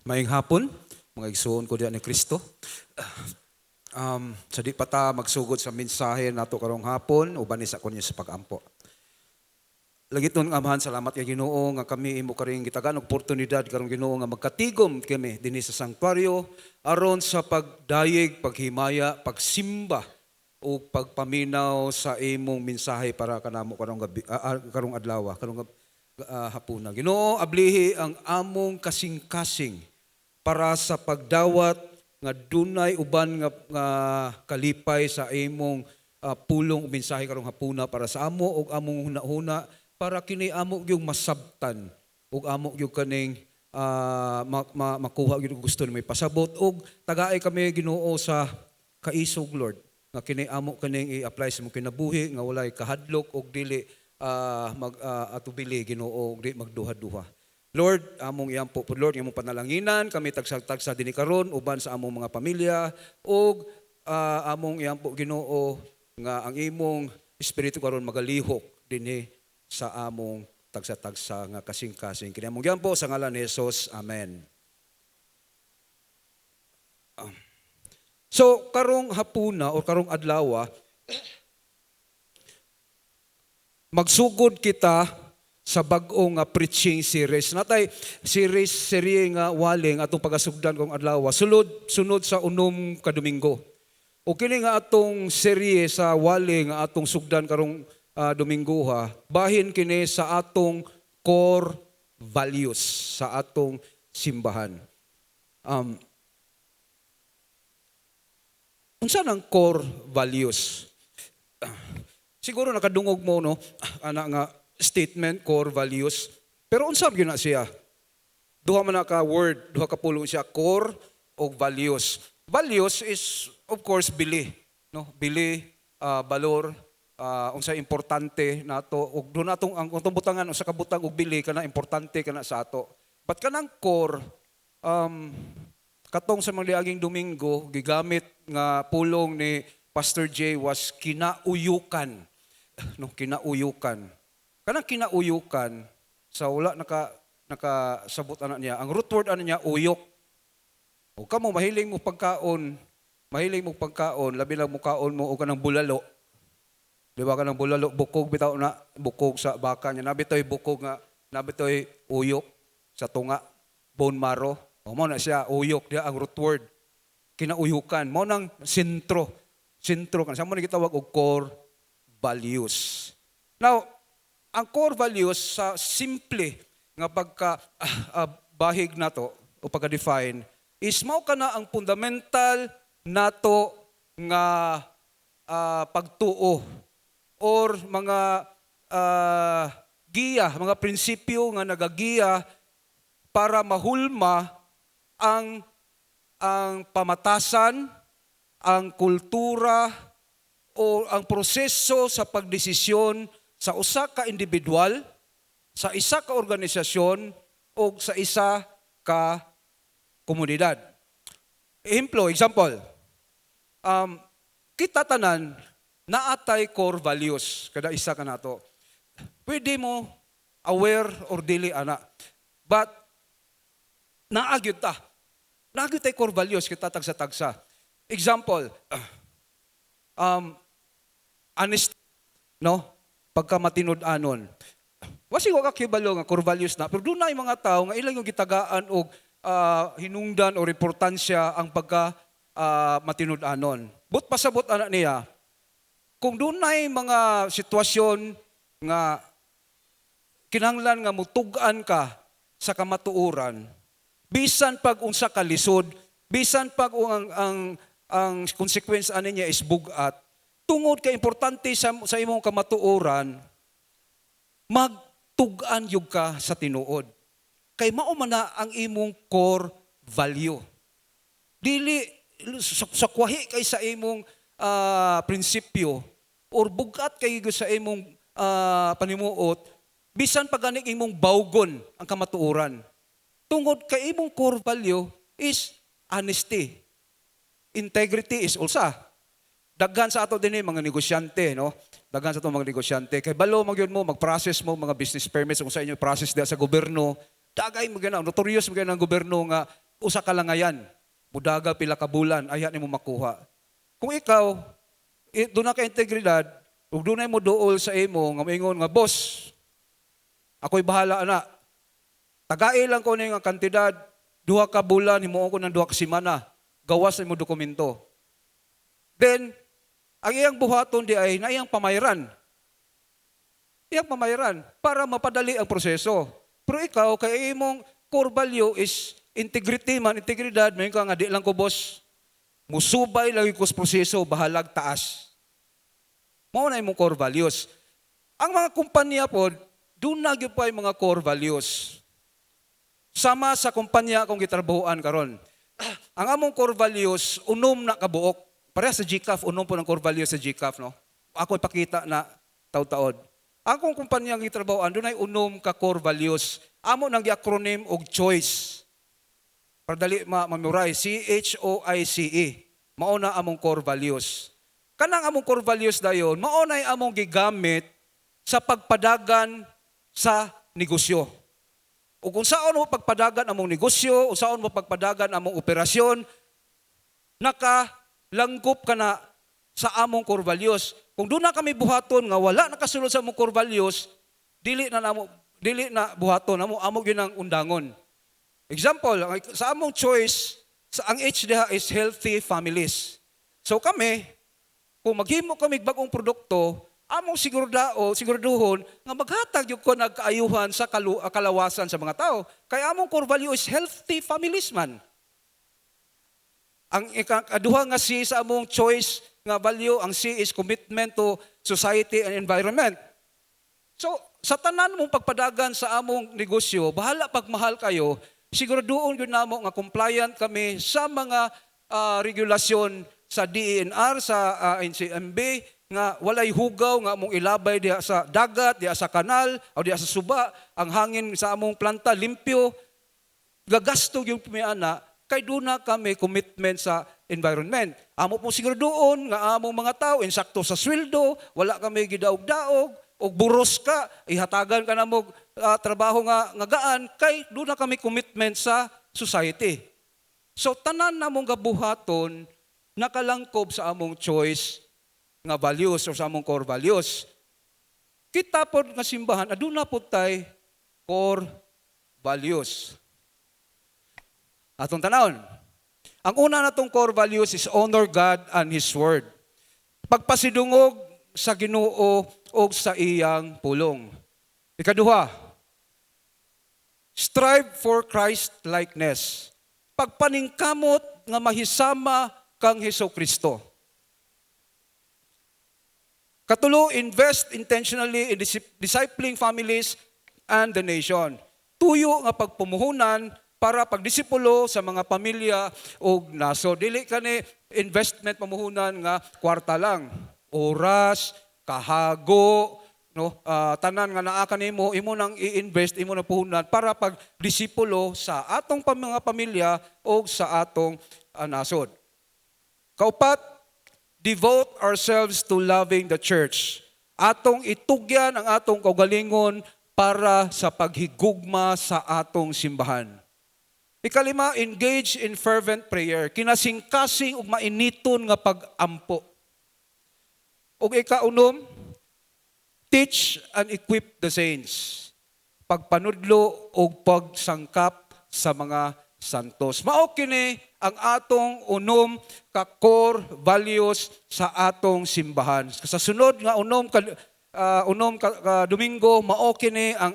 Maayong hapon, mga igsuon ko diha ni Kristo. Sa di pa ta magsugod sa mensahe nato karong hapon, uban ni sa ko niyo sa pagampo. Langitnong Amahan, salamat kay Ginoo nga kami imo karing gitagaan og oportunidad karong, Ginoo, nga magkatigom kami dinhi sa sanktuaryo aron sa pagdayeg, paghimaya, pagsimba o pagpaminaw sa imong mensahe para kanamo karong gabi, karong adlaw, karong hapuna. Ginoo, ablihi ang among kasing-kasing para sa pagdawat nga dunay uban nga kalipay sa imong pulong ug mensahe karong hapuna para sa amo ug among hunahuna, para kini amo gyud masabtan ug amo gyud kaning makuha gyud og gusto ni may pasabot, ug tagaay kami, Ginoo, sa kaisog, Lord, nga kini amo kaning i-apply sa imong kinabuhi nga walay kahadlok ug dili mag atubili, Ginoo, ug di magduha-duha. Lord, among iampo po, Lord, imong panalanginan kami tagsa-tagsa dinhi karon uban sa among mga pamilya, ug among iampo, Ginoo, nga ang imong espiritu karon magalihok dinhi sa among tagsa-tagsa nga kasing-kasing. Kini among giampo sa ngalan ni Jesus. Amen. So karong hapuna o karong adlaw, magsugod kita sa bag-o nga preaching series. Natay series, serye nga waling atong pagasugdan karong adlaw. Sulod sunod sa 6 ka Domingo. O kini nga atong serye sa waling nga atong sugdan karong Domingo ha, bahin kini sa atong core values sa atong simbahan. Unsa nang core values? Siguro nakadungog mo, no, ana nga statement, core values. Pero unsa gyud na siya? Duha man na ka word, duha ka pulong siya, core o values. Values is of course bili, no? Bili, balor, unsa importante nato ug do natong ang atong butangan usa ka butang og bili kana importante kana sa ato. But kanang core, katong sa mga niaging Domingo gigamit nga pulong ni Pastor J was kinauyukan. No, kinauyukan. Kanang kinauyukan, sa wala nakasabot ana niya, ang root word ana niya, uyok. O kamo mahiling mo pagkaon, labi lang mukaon mo og kanang bulalo. Di ba kanang bulalo, bukog bitaw na, bukog sa baka niya. Nabitoy bukog nga, nabitoy uyok sa tunga, bone marrow. O mo na siya, uyok diya ang root word. Kinauyukan. Mo nang sentro. Sentro kan. Sa mo na gitawag og core values. Now, ang core values sa simple nga pagka bahig nato o pagka-define is mao kana ang fundamental nato nga pagtuo or mga giya, mga prinsipyo nga nagagiya para mahulma ang pamatasan, ang kultura o ang proseso sa pagdesisyon sa usa ka individual, sa isa ka organisasyon o sa isa ka komunidad. Ehemplo, example. Kita tanan naatay core values kada isa ka nato. Pwede mo aware or dili ana. But naa gyud ta. Naa gyud tay core values kita tagsa-tagsa. Example, honest, no? Pagka matinud-anon. Wasi wa ka kibalo nga core values na, pero doon na yung mga tao nga ilang yung gitagaan og hinungdan o importansya ang pagka matinud-anon. But pasabot ana niya, kung dunay mga sitwasyon nga kinahanglan nga mutugan ka sa kamatuoran, bisan pag unsa ka lisod, bisan pag ang consequence ani niya is bugat, tungod kay importante sa imong kamatuoran, magtug-an gyud ka sa tinuod. Kay mao man na ang imong core value. Dili sa kwahi kay sa imong prinsipyo or bugat kay sa imong panimuot, bisan pa gani imong bawgon ang kamatuoran. Tungod kay imong core value is honesty. Integrity is also. Daghan sa ato din mga negosyante, no? Daghan sa ato mga negosyante. Kay balo magyud mo, mag-process mo mga business permits kung sa inyo process diha sa gobyerno. Dagay mo gana, notorious mo gana ang gobyerno nga usa ka langayan. Mudaga pila ka bulan ayha nimo makuha. Kung ikaw duna ka integridad ug dunay mo duol sa imo nga moingon nga, "Boss, ako'y bahala ana. Tagai lang ko ning nga kantidad, 2 ka bulan, himuon ko ng 2 ka semana, gawas na imo dokumento." Then, ang iyang buhaton di ay na iyang pamayran. Iyang pamayaran para mapadali ang proseso. Pero ikaw, kay imong core value is integrity man, integridad, may ka nga, "Di lang ko, boss. Musubay lang ko sa proseso, bahalag taas." Mao na imong core values. Ang mga kumpanya po, duna gyud pa yung mga core values. Sama sa kumpanya akong gitrabahoan karon. Ang among core values, 6 na kabuok. Pareha sa GCAF, 6 po ng core values sa GCAF, no? Ako ipakita na taud-taod. Ang akong kumpanya ang gitrabahoan, dunay 6 ka core values. Amo nang gi-acronym og CHOICE. Para dali ma-memorize, CHOICE. Mao na among core values. Kanang among core values dayon, mao na among gigamit sa pagpadagan sa negosyo. O kung saan mo pagpadagan among negosyo, o saan mo pagpadagan among operasyon, nakalangkop ka na sa among core values. Kung duna kami buhaton nga wala nakasulod sa among core values, dili na namo, dili na buhaton amo, amo gyud ang undangon. Example, sa among choice, sa ang H diha is healthy families. So kami, kung maghimo kami bagong produkto, among sigurado siguraduhon nga maghatag gyud ko nagkaayuhan sa kalawasan sa mga tao. Kay among core value is healthy families man. Ang ikaduha nga C sa among choice nga value, ang C is commitment to society and environment. So, sa tanan mong pagpadagan sa among negosyo, bahala pagmahal kayo, siguraduhon gyud namo nga compliant kami sa mga regulasyon sa DENR, sa NCMB, nga walay hugaw nga among ilabay diha sa dagat, diha sa kanal, o diha sa suba, ang hangin sa among planta limpyo, gagasto yung ana kay duna kami commitment sa environment. Amo po siguraduhon nga among mga tao insakto sa sweldo, wala kami gidaog-daog, og buros ka, ihatagan ka namo trabaho nga gaan kay duna kami commitment sa society. So tanan namong gabuhaton nakalangkob sa among choice nga values or sa among core values. Kita pod nga simbahan, aduna pod tay core values. Atong tanawon. Ang una natong core values is honor God and His Word. Pagpasidungog sa Ginoo og sa iyang pulong. Ikaduha, strive for Christ likeness. Pagpaningkamot nga mahisama kang Hesus Kristo. Katulo, invest intentionally in discipling families and the nation. Tuyo nga pagpumuhunan para pagdisipulo sa mga pamilya ug nasod. Dili kani investment pamuhunan nga kwarta lang. Oras, kahago, no, tanan nga naa kanimo imo nang i-invest, imo nang puhunan para pagdisipulo sa atong mga pamilya o sa atong nasod. Kaupat, devote ourselves to loving the church. Atong itugyan ang atong kaugalingon para sa paghigugma sa atong simbahan. Ikalima, engage in fervent prayer. Kinasingkasing ug mainiton nga pag-ampo. Ug ikaunom, teach and equip the saints. Pagpanudlo ug pagsangkap sa mga santos. Mao kini ang atong 6 ka core values sa atong simbahan. Sa sunod nga 6 ka Domingo, mao kini ang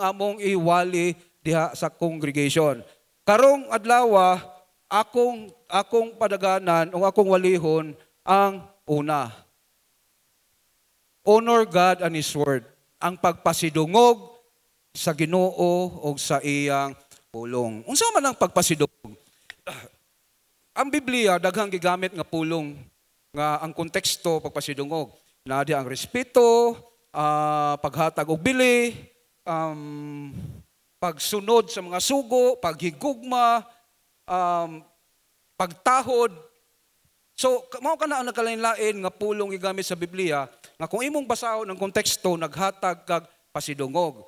among iwali diha sa congregation. Karong adlaw, akong padaganan o akong walihon ang una. Honor God and His Word. Ang pagpasidungog sa Ginoo o sa iyang pulong. Unsa man ang pagpasidungog? Ang Biblia daghang gigamit nga pulong nga ang konteksto pagpasidungog. Naa di ang respeto, paghatag og bili, pagsunod sa mga sugo, paghigugma, pagtahod. So, mao kana ang nagkalain-lain nga pulong gigamit sa Biblia nga kung imong basahon ang konteksto naghatag kag pasidungog.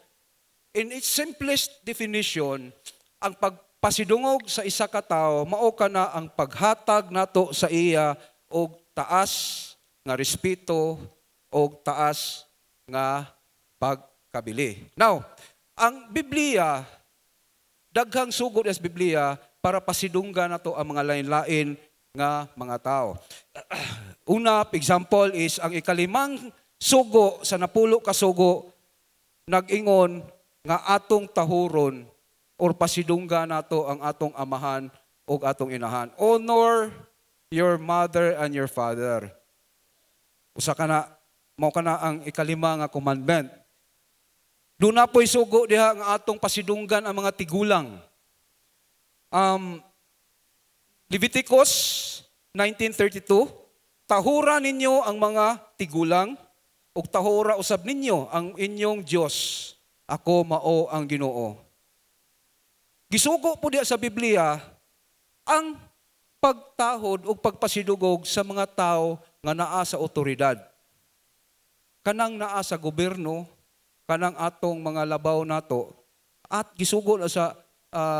In its simplest definition, ang pag pagpasidungog sa isa ka tawo mao kana ang paghatag nato sa iya og taas nga respeto og taas nga pagkabili. Now, ang Biblia, daghang sugod sa Biblia para pasidunggan nato ang mga lain-lain nga mga tao. Una, example is ang ikalimang sugo sa 10 ka sugo, nag-ingon nga atong tahuron or pasidunggan nato ang atong amahan o atong inahan. "Honor your mother and your father." Usa ka na, mao kana ang ikalima nga commandment. Duna po'y sugo diha nga atong pasidunggan ang mga tigulang. Leviticus 19:32, "Tahura ninyo ang mga tigulang ug tahura usab ninyo ang inyong Dios. Ako mao ang Ginoo." Gisugo po diha sa Biblia ang pagtahod ug pagpasidungog sa mga tao nga naa sa otoridad. Kanang naa sa gobyerno, kanang atong mga labaw nato, at gisugo na sa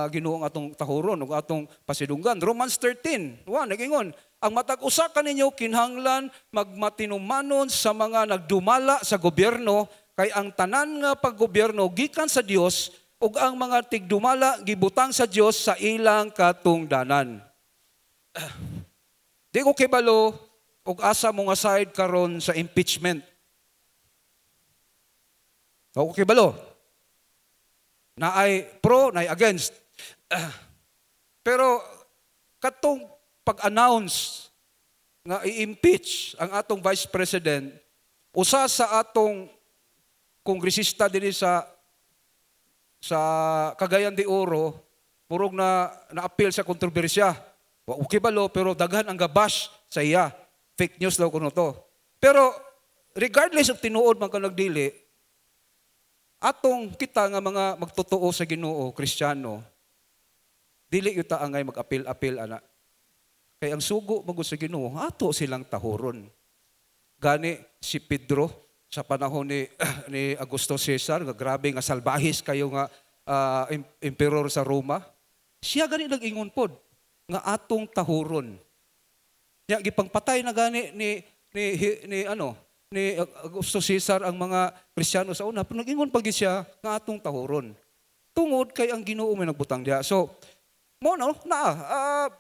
Ginoo ang atong tahuron ug atong pasidunggan. Romans 13:1 nagingon, "Ang matag usa kaninyo kinahanglan magmatinumanon sa mga nagdumala sa gobyerno, kay ang tanan nga paggobyerno gikan sa Dios ug ang mga tigdumala gibutang sa Dios sa ilang katungdanan." Di ko kibalo og asa mo nga side karon sa impeachment. Wa ko kibalo. Naay pro, naay against. Pero katong pag-announce nga i-impeach ang atong vice president, usa sa atong kongresista dinhi sa Cagayan de Oro, murog na na-appeal sa kontrobersya. Wa ko kibalo, pero daghan ang gabash sa iya. Fake news daw kuno to. Pero regardless of tinuod man kanang dili, atong kita nga mga magtotoo sa Ginoo, Kristiyano, dili yuta angay mag-apil-apil ana. Kay ang sugo man gud sa Ginoo, ato silang tahuron. Gani si Pedro sa panahon ni Augusto Caesar, nga grabe nga salbahis kayo nga emperor sa Roma, siya gani nag-ingon pod nga atong tahuron. Nya gipangpatay na gani ni ano ni Augusto Caesar ang mga Kristiyano sa una, pero nag-ingon pa gyud siya nga atong tahuron. Tungod kay ang Ginoo may nagbutang diha. So, mo no na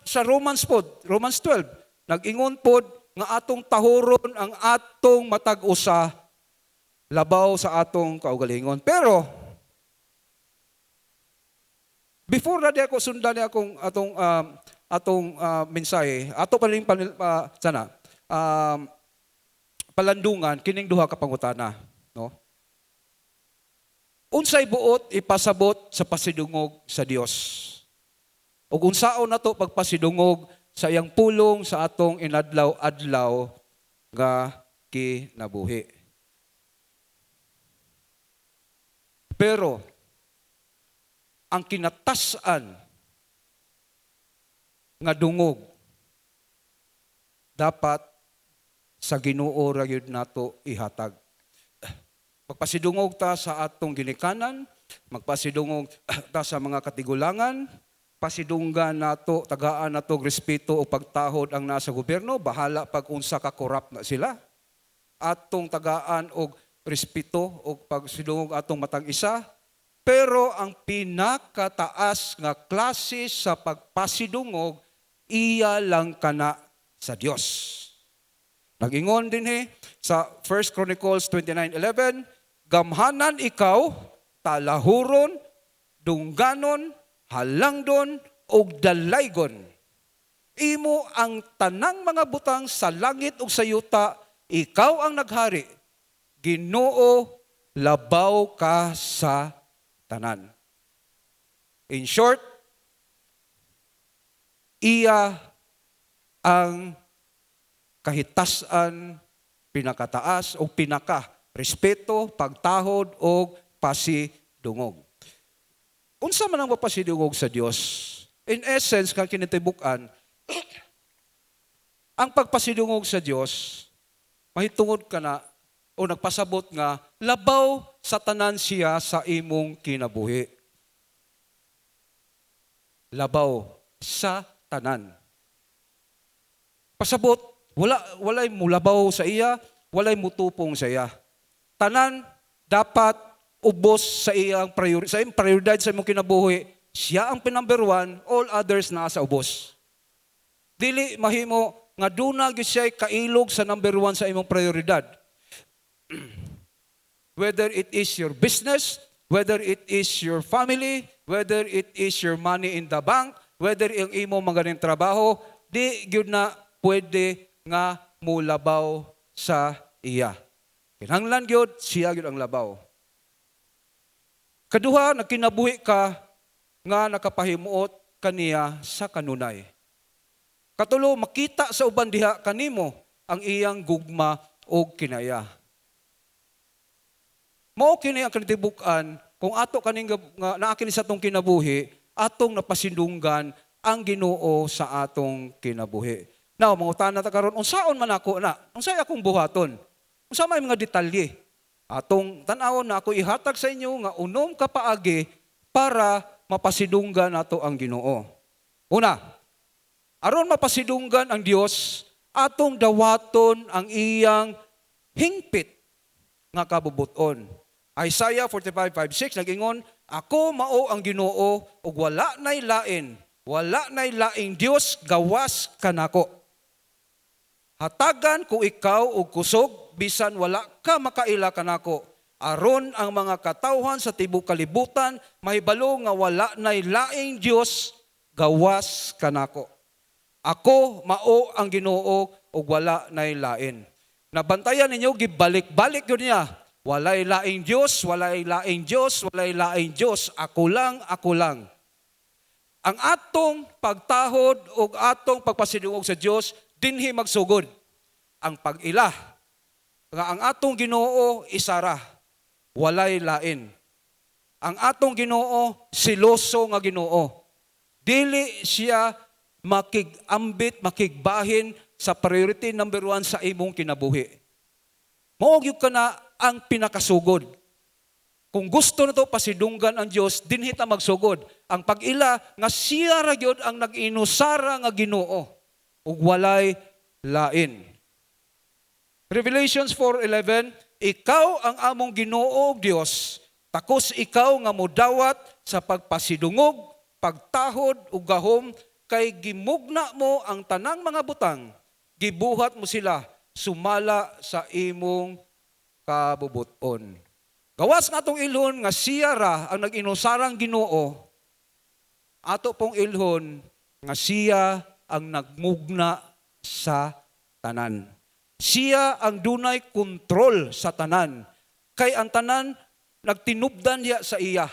sa Romans pod, Romans 12, nag-ingon pod nga atong tahuron ang atong matag usa labaw sa atong kaugalingon. Pero before na di ako sundan ni akong atong mensahe, ato pa rin sana palandungan kining duha ka pangutana, no? Unsay buot ipasabot sa pasidungog sa Dios? Ug unsaon nato pagpasidungog sa iyang pulong sa atong inadlaw-adlaw nga kinabuhi? Pero ang kinatasan nga dungog, dapat sa Ginoo ra gyud nato ihatag. Magpasidungog ta sa atong ginikanan, magpasidungog ta sa mga katigulangan, pasidunggan nato, tagaan nato og respeto o pagtahod ang nasa gobyerno, bahala pag unsa ka corrupt na sila. Atong tagaan og respeto o pagsidungog atong matag isa, pero ang pinakataas nga klase sa pagpasidungog, iya lang kana sa Dios. Nag-ingon dinhi sa 1 Chronicles 29:11, "Gamhanan ikaw, talahuron, dungganon, halangdon, ug dalaygon. Imo ang tanang mga butang sa langit ug sa yuta, ikaw ang naghari. Ginoo, labaw ka sa tanan." In short, iya ang kahitasan, pinakataas o pinaka respeto, pagtahod o pasidungog. Unsa man ang mapasidungog sa Dios? In essence, kang kinitibukan, ang pagpasidungog sa Dios, mahitungod ka na o nagpasabot nga labaw sa tanan siya sa imong kinabuhi. labaw sa tanan. Pasabot, wala walay mulabaw sa iya, walay mutupong sa iya. Tanan dapat ubos sa iyang priority, sa iyang prioridad sa imong kinabuhi. Siya ang number one, all others naa sa ubos. Dili mahimo nga duna gyud siya kailog sa number one sa imong prioridad. Whether it is your business, whether it is your family, whether it is your money in the bank, whether ang imong maganing trabaho, di gyud na pwede nga mulabaw sa iya. Kinahanglan gyud siya gyud ang labaw. Kaduha, nagkinabuhi ka nga nakapahimuot kaniya sa kanunay. Katulo, makita sa uban diha kanimo ang iyang gugma og kinaya. Mao kini ang kinatibuk-an kung ato kaning nga naa kini sa atong kinabuhi, atong napasidunggan ang Ginoo sa atong kinabuhi. Now, mangutana ta karon, unsaon man ako na? Unsay akong buhaton? Unsa may mga detalye? Atong tan-awon na ako ihatag sa inyo nga 6 ka paagi para mapasidunggan nato ang Ginoo. Una, aron mapasidunggan ang Dios, atong dawaton ang iyang hingpit nga kabubuton. Isaiah 45:5-6 nag-ingon, "Ako mao ang Ginoo ug wala nay lain, wala nay laing Dios gawas kanako. Hatagan ko ikaw og kusog bisan wala ka makaila kanako, aron ang mga katawhan sa tibuok kalibutan mahibalo nga wala nay laing Dios gawas kanako. Ako mao ang Ginoo ug wala nay lain." Nabantayan ninyo, gibalik-balik yun niya. Walay laing Dios, walay laing Dios, walay laing Dios. Ako lang, ako lang. Ang atong pagtahod ug atong pagpasidungog sa Dios dinhi magsugod. Ang pag-ila nga ang atong Ginoo isara, walay lain. Ang atong Ginoo seloso nga Ginoo. Dili siya makig-ambit, makigbahin sa priority number one sa imong kinabuhi. Mao gyud kana ang pinakasugod. Kung gusto na to pasidunggan ang Dios, dinhi ta magsugod. Ang pag-ila nga siya ra gyud ang nag-inusara nga Ginoo ug walay lain. Revelations 4:11, "Ikaw ang among Ginoo ug Dios, takos ikaw nga modawat sa pagpasidungog, pagtahod ug gahom, kay gimugna mo ang tanang mga butang, gibuhat mo sila sumala sa imong kabubuton." Gawas nga atong ilhon nga siya ra ang nag-inusarang Ginoo, ato pong ilhon nga siya ang nagmugna sa tanan. Siya ang dunay kontrol sa tanan. Kay ang tanan nagtinubdan diha sa iya.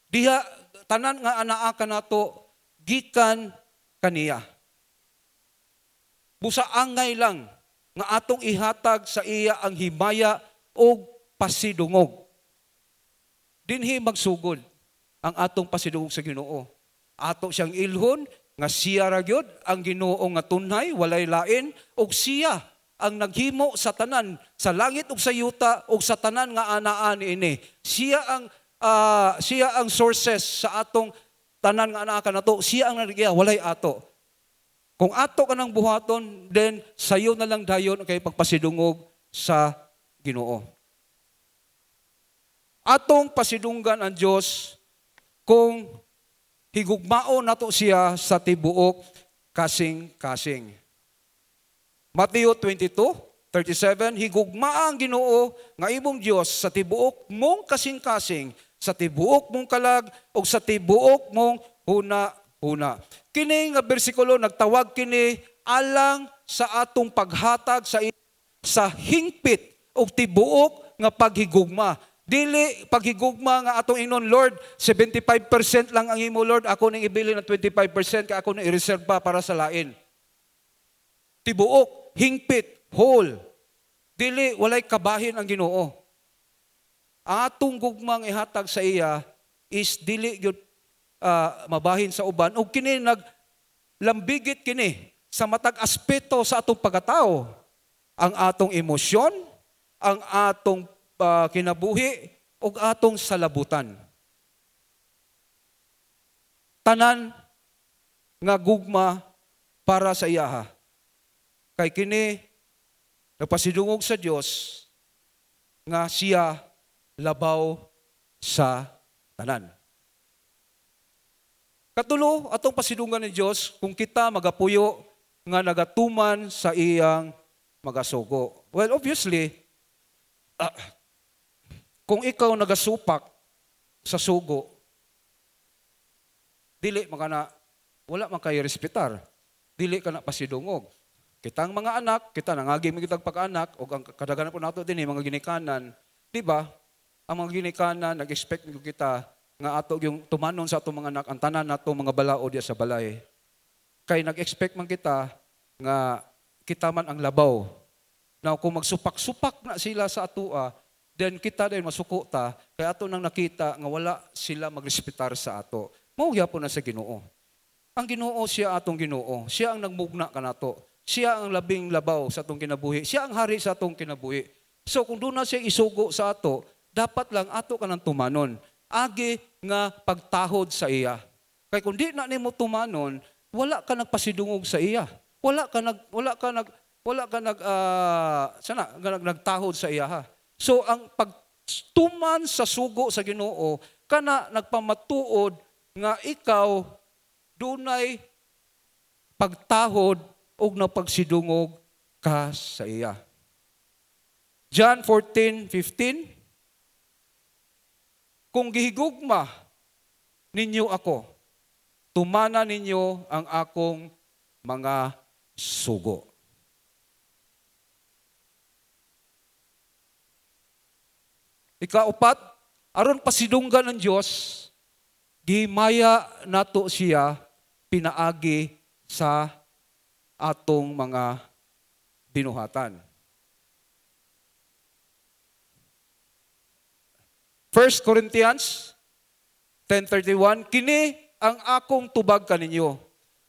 Diha tanan nga anaa kanato gikan kaniya. Busa angay lang nga atong ihatag sa iya ang himaya og pasidungog. Dinhi magsugod ang atong pasidungog sa Ginoo. Ato siyang ilhon nga siya ra gyud ang Ginoo nga tunhay, walay lain, ug siya ang naghimo sa tanan sa langit ug sa yuta ug sa tanan nga anaa niini. Siya ang sources sa atong tanan nga anaa kanato. Siya ang nagiya, walay ato. Kung ato ka ng buhaton, then sayo na lang dayon kay pagpasidungog sa Ginoo. Atong pasidunggan ang Dios kung higugmao nato siya sa tibuok kasing-kasing. Mateo 22:37, "Higugmaa ang Ginoo nga imong Dios sa tibuok mong kasing-kasing, sa tibuok mong kalag ug sa tibuok mong huna-huna." Kini nga bersikulo, nagtawag kini alang sa atong paghatag sa hingpit ug tibuok nga paghigugma. Dili paghigugma nga atong ingnon, "Lord, 75% lang ang imo, Lord, ako ning ibili ng 25% kay ako ning i-reserve pa para sa lain. Tibuok, hingpit, whole. Dili walay kabahin ang Ginoo. Ang atong gugmang ihatag sa iya is dili gyud mabahin sa uban ug kini nag lambigit kini sa matag aspeto sa atong pagkatao. Ang atong emosyon, ang atong kinabuhi ug atong salabutan. Tanan nga gugma para sa iyaha. Kay kini nagpasidungog sa Dios nga siya labaw sa tanan. Katulo, atong pasidunggan ni Dios kung kita magapuyo nga nagatuman sa iyang mga sugo. Well, obviously, kung ikaw nagasupak sa sugo, dili man kana, wala man kay respetar. Dili ka na pasidungog. Kitang mga anak, kita nangagi man kitang pag-anak, o ang kadaghanan po nato din mga ginikanan, di ba? Ang mga ginikanan, nag-expect gyud kita nga ato yung tumanon sa atong mga anak, ang tanan nato mga balaod diya sa balay. Kay nag-expect man kita nga kita man ang labaw. Now, kung magsupak-supak na sila sa atua, then kita din masuko ta, kay ato nang nakita nga wala sila magrespetar sa ato. Mao gyapon na sa Ginoo. Ang Ginoo, siya atong Ginoo. Siya ang nagmugna kanato. Siya ang labing labaw sa atong kinabuhi. Siya ang hari sa atong kinabuhi. So kung doon na siya isugo sa ato, dapat lang ato ka nang tumanon. Agi nga pagtahod sa iya. Kay kung di na nimo tumanon, wala ka nagpasidungog sa iya. Wala ka nag sana nga nagtahod sa iya ha. So ang pagtuman sa sugo sa Ginoo kana nagpamatuod nga ikaw dunay pagtahod ug napagsidungog ka sa iya. John 14:15. "Kung gihigugma ninyo ako, tumana ninyo ang akong mga sugo." Ikaupat, aron pasidunggan ng Dios, gihimaya nato siya pinaagi sa atong mga binuhatan. 1 Corinthians 10:31, "Kini ang akong tubag kaninyo.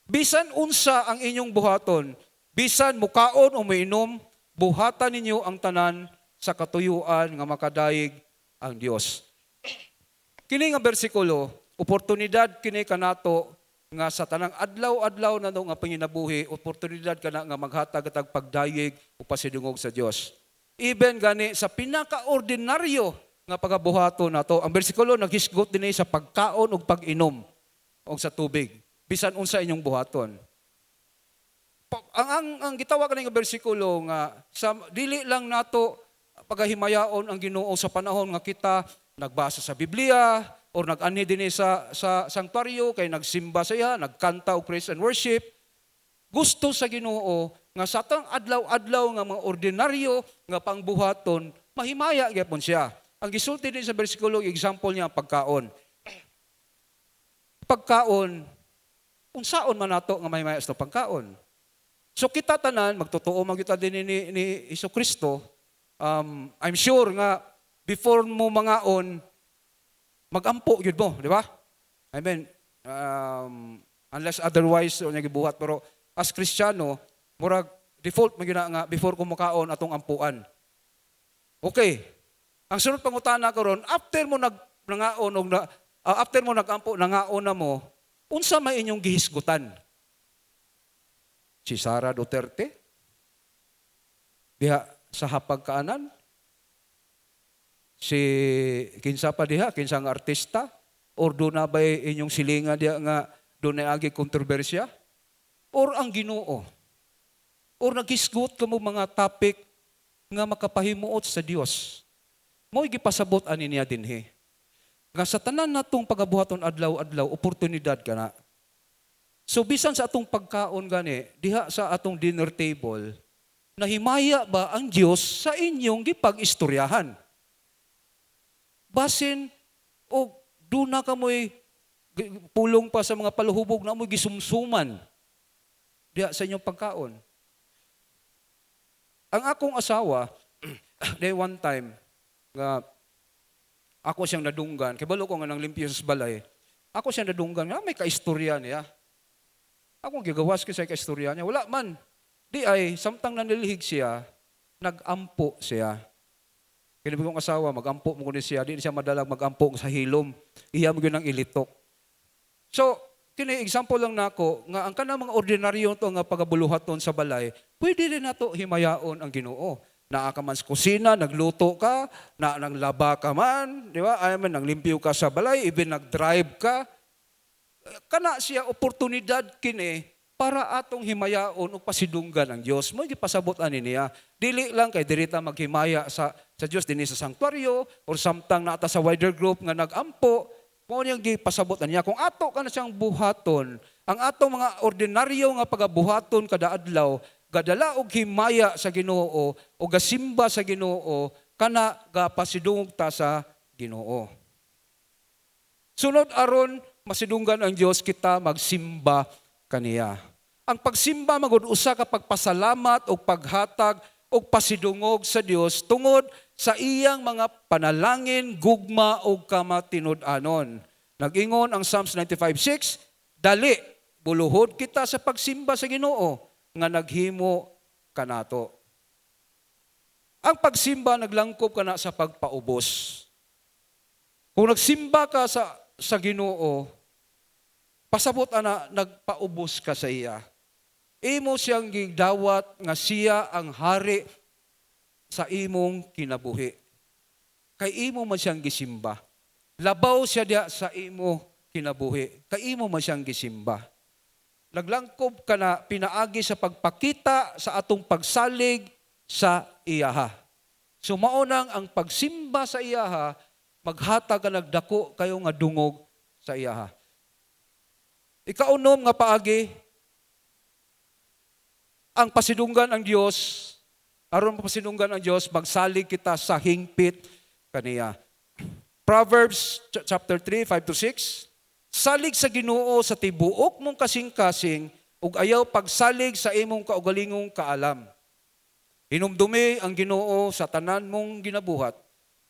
Bisan unsa ang inyong buhaton, bisan mukaon o moinom, buhatan ninyo ang tanan sa katuyuan nga makadayeg ang Dios." Kini nga bersikulo, oportunidad kini kanato nga sa tanang adlaw-adlaw na no nga panginabuhi, oportunidad kana nga maghatag atag pagdayeg o pasidungog sa Dios. Even gani sa pinaka-ordinaryo nga pagabuhaton nato. Ang bersikulo naghisgot dinhi sa pagkaon ug pag-inom og sa tubig. Bisan unsa inyong buhaton. Ang gitawag kani nga bersikulo nga sa dili lang nato pagahimayaon ang Ginoo sa panahon nga kita nagbasa sa Biblia or nag-anhi dinhi sa sanktuaryo kay nagsimba sa iya, nagkanta og praise and worship. Gusto sa Ginoo nga sa atong adlaw-adlaw nga mga ordinaryo nga pangbuhaton, mahimaya gyapon siya. Ang gisulti din sa bersikulo, example niya ang pagkaon. Pagkaon, unsaon man nato nga mahimaya sa pagkaon? So kita tanan, magtotoo man kita din ni Hesus Kristo. I'm sure nga before mo mangaon, magampo gyud mo, di ba? I mean, unless otherwise o gibuhat, pero as Kristiyano, murag default man gyud na nga before ko makaon atong ampuan. Okay. Ang sunod pangutana karon, after mo nag nangaon og na, after mo nagampo nangaon na mo, unsa may inyong gihisgutan? Si Sara Duterte? Diha sa hapagkaanan? Si kinsa pa diha, kinsa nga artista? Or do na ba'y inyong silinga diha nga doon na agi kontrobersya? Or ang Ginoo? Or naghisgot ka mo mga topic nga makapahimuot sa Dios? Mo'y gipasabot ani niya dinhi. Nga sa tanan natong pagabuhaton adlaw-adlaw, oportunidad ka na. So bisan sa atong pagkaon gani, diha sa atong dinner table, nahimaya ba ang Dios sa inyong gipag-istoryahan? Basin o duna ka mo'y pulong pa sa mga paluhubog na mo'y gisumsuman diha sa inyong pagkaon. Ang akong asawa, day one time, nga ako siyang nadunggan, kay balo ko nga nang limpyo sa balay, ako siyang nadunggan, nga may kaistorya niya. Akong gigawas ko sa kaistorya niya. Wala man. Di ay, samtang nanilihig siya, nagampo siya. Kaya kong asawa, magampo mo kunin siya, di siya madalag magampo sa hilom. Iya mo yun ang ilitok. So, Kini example lang nako nga ang kanang mga ordinaryo to nga pagabuluhaton sa balay, pwede rin nato himayaon ang Ginoo. Naa ka man sa kusina, nagluto ka, na naglaba ka man, di ba? Ay man naglimpyo ka sa balay, even nag-drive ka. Kana siya oportunidad kini para atong himayaon ug pasidunggan ang Dios. Mo gipasabot ani niya. Dili lang kay diri ta maghimaya sa Dios dinhi sa sanktuaryo or samtang naa ta sa wider group nga nagampo. Mao niyang gipasabot niya kung ato ka na siyang buhaton, ang atong mga ordinaryo nga pagabuhaton kada adlaw, gadala og himaya sa Ginoo o gasimba sa Ginoo, kana gapasidungog ta sa Ginoo. Sunod, aron masidunggan ang Dios, kita magsimba kaniya. Ang pagsimba magud usa ka pagpasalamat o paghatag og pasidungog sa Dios tungod sa iyang mga panalangin, gugma ug kamatinud-anon. Nag-ingon ang Psalms 95:6, "Dali, buluhod kita sa pagsimba sa Ginoo nga naghimo kanato." Ang pagsimba naglangkob kana sa pagpaubos. Kung nagsimba ka sa Ginoo, pasabot ana nagpaubos ka sa iya. Imo siyang gidawat nga siya ang hari sa imong kinabuhi. Kay imo man siyang gisimba. Labaw siya diya sa imo kinabuhi. Kay imo man siyang gisimba. Naglangkob ka na pinaagi sa pagpakita sa atong pagsalig sa iyaha. So mao nang ang pagsimba sa iyaha, maghatag ka nagdako kayo nga dungog sa iyaha. Ikaunom nga paagi, ang pasidunggan ang Dios, aron mapasidunggan ang Dios, magsalig kita sa hingpit kaniya. Proverbs chapter 3, 5 to 6. "Salig sa Ginoo sa tibuok mong kasing-kasing ug ayaw pagsalig sa imong kaugalingong kaalam. Hinumdumi ang Ginoo sa tanan mong ginabuhat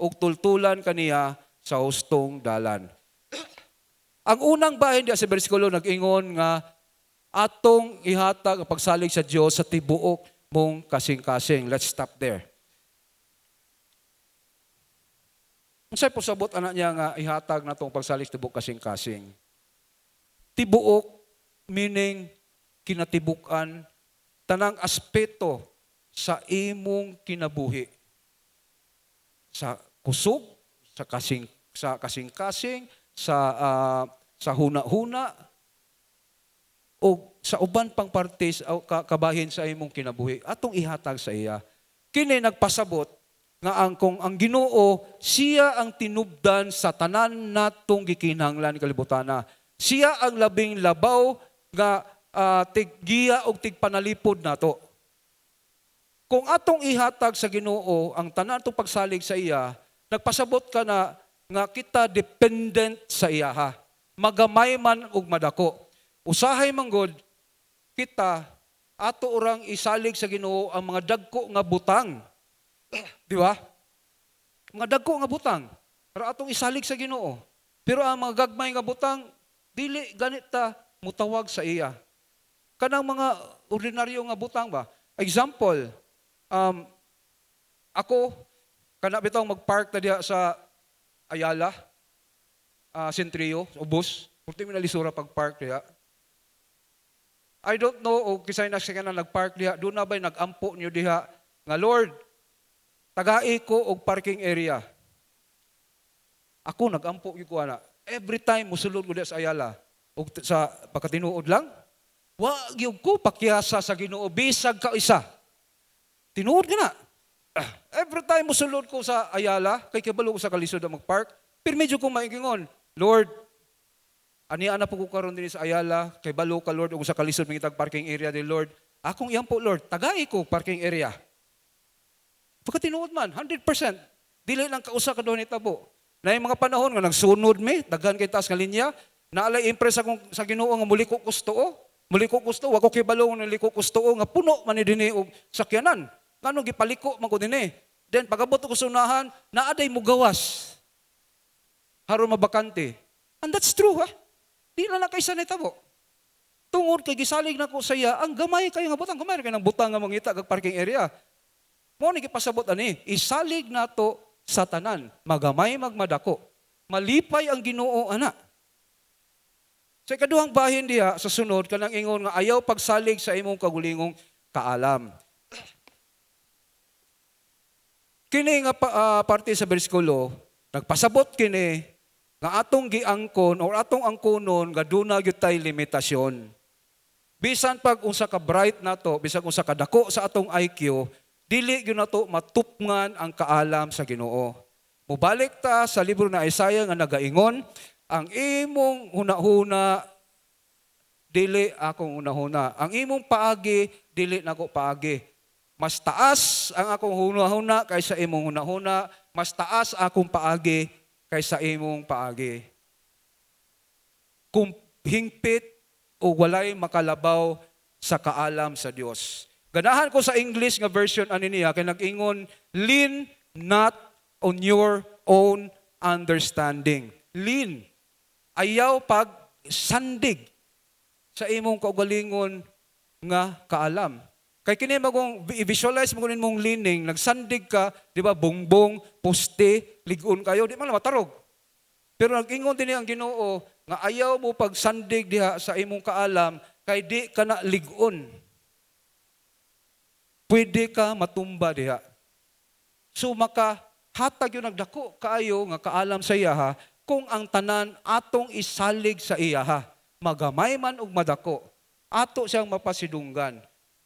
ug tultulan kaniya sa hustong dalan." Ang unang bahin diya sa bersikulo nag-ingon nga atong ihatag ang pagsalig sa Dios sa tibuok mong kasing-kasing. Let's stop there. Unsay pasabot ana niya nga ihatag natong pagsalig sa tibuok kasing-kasing? Tibuok meaning kinatibuk-an, tanang aspeto sa imong kinabuhi. Sa kusog, sa kasing-kasing, sa huna-huna o sa uban pang partes o kabahin sa imong kinabuhi atong ihatag sa iya. Kini nagpasabot nga ang kung ang Ginoo siya ang tinubdan sa tanan natong gikinahanglan kalibutana. Siya ang labing labaw nga tiggiya og tigpanalipod nato. Kung atong ihatag sa Ginoo ang tanan atong pagsalig sa iya, nagpasabot ka na nga kita dependent sa iyaha. Magamay man ug madako. Usahay man gud kita ato orang isalig sa Ginoo ang mga dagko nga butang. Di ba? Mga dagko nga butang para atong isalig sa Ginoo. Pero ang mga gagmay nga butang dili ganit ta mutawag sa iya. Kanang mga ordinaryo nga butang ba? Example, ako kana bitaw magpark ta diha sa Ayala, Centrio, ubos. Purti mi nalisura pag-park diha. I don't know o kisay na siya na nag-park diha, doon na ba'y nag-ampo niyo diha nga, "Lord, tagai ko og parking area"? Ako nag-ampo gyud ko ana. Every time musulod ko diha sa Ayala og sa pagkatinuod lang, wa gyud ko pakyasa sa Ginoo bisag ka isa. Tinuod ka na. Every time musulod ko sa Ayala, kay kabalo ko sa kalisod na mag-park, pero medyo ko maingingon, "Lord, ani ana po ko karon dinhi sa Ayala, kay balo ka, Lord, ug sa kalisod mangitag parking area di, Lord. Akong iyang po, Lord, tagai ko parking area." Pagkatinuod man, 100%. Dili lang kausa ka doon itabo. Na yung mga panahon nga nagsunod mi, daghan kay taas nga linya, naalay impress akong sa Ginoo nga muliko kusto. Muliko kusto, wa ko kibalo nga niliko kusto nga puno man ni dinhi og sakyanan. Ngano gipaliko man ko dinhi? Then pagabot ko sa unahan, naa day mugawas. Haron mabakante. And that's true, ha? Di na lang kaysa nitabo. Tungod kay gisalig na ko sa iya, ang gamay kayo nga butang, gamay kayo ng butang nga mangita kag parking area. Mo ni gipasabot ani, isalig nato sa tanan, magamay magmadako. Malipay ang Ginoo ana. Sa ikaduhang bahin diha sa sunod, kanang ingon nga ayaw pagsalig sa imong kaugalingong kaalam. Kini nga parte sa bersikulo, nagpasabot kini nga atong giangkon or atong angkonon nga duna gyud tay limitasyon. Bisan pag unsa ka bright nato, bisan unsa ka dako sa atong IQ, dili gyud nato matupngan ang kaalam sa Ginoo. Mubalik ta sa libro na Isaiah nga nagaingon, "Ang imong hunahuna dili akong hunahuna. Ang imong paagi dili nako paagi." Mas taas ang akong hunahuna kaysa imong hunahuna, mas taas akong paagi kaysa imong paagi. Kung hingpit o walay makalabaw sa kaalam sa Dios. Ganahan ko sa English nga version ani niya kay nag-ingon, "Lean not on your own understanding." Lean. Ayaw pag sandig sa imong kaugalingon nga kaalam. Kay kini magong i-visualize mo kunin mong leaning, nagsandig ka, di ba, bungbong, poste, ligon kayo, di man lang matarog. Pero nag-ingon din ang Ginoo nga ayaw mo pagsandig diha sa imong kaalam kay di ka na ligon. Pwede ka matumba diha. So makahatag gyud nagdako kaayo nga kaalam sa iyaha kung ang tanan atong isalig sa iyaha. Magamay man ug madako, ato siyang mapasidunggan.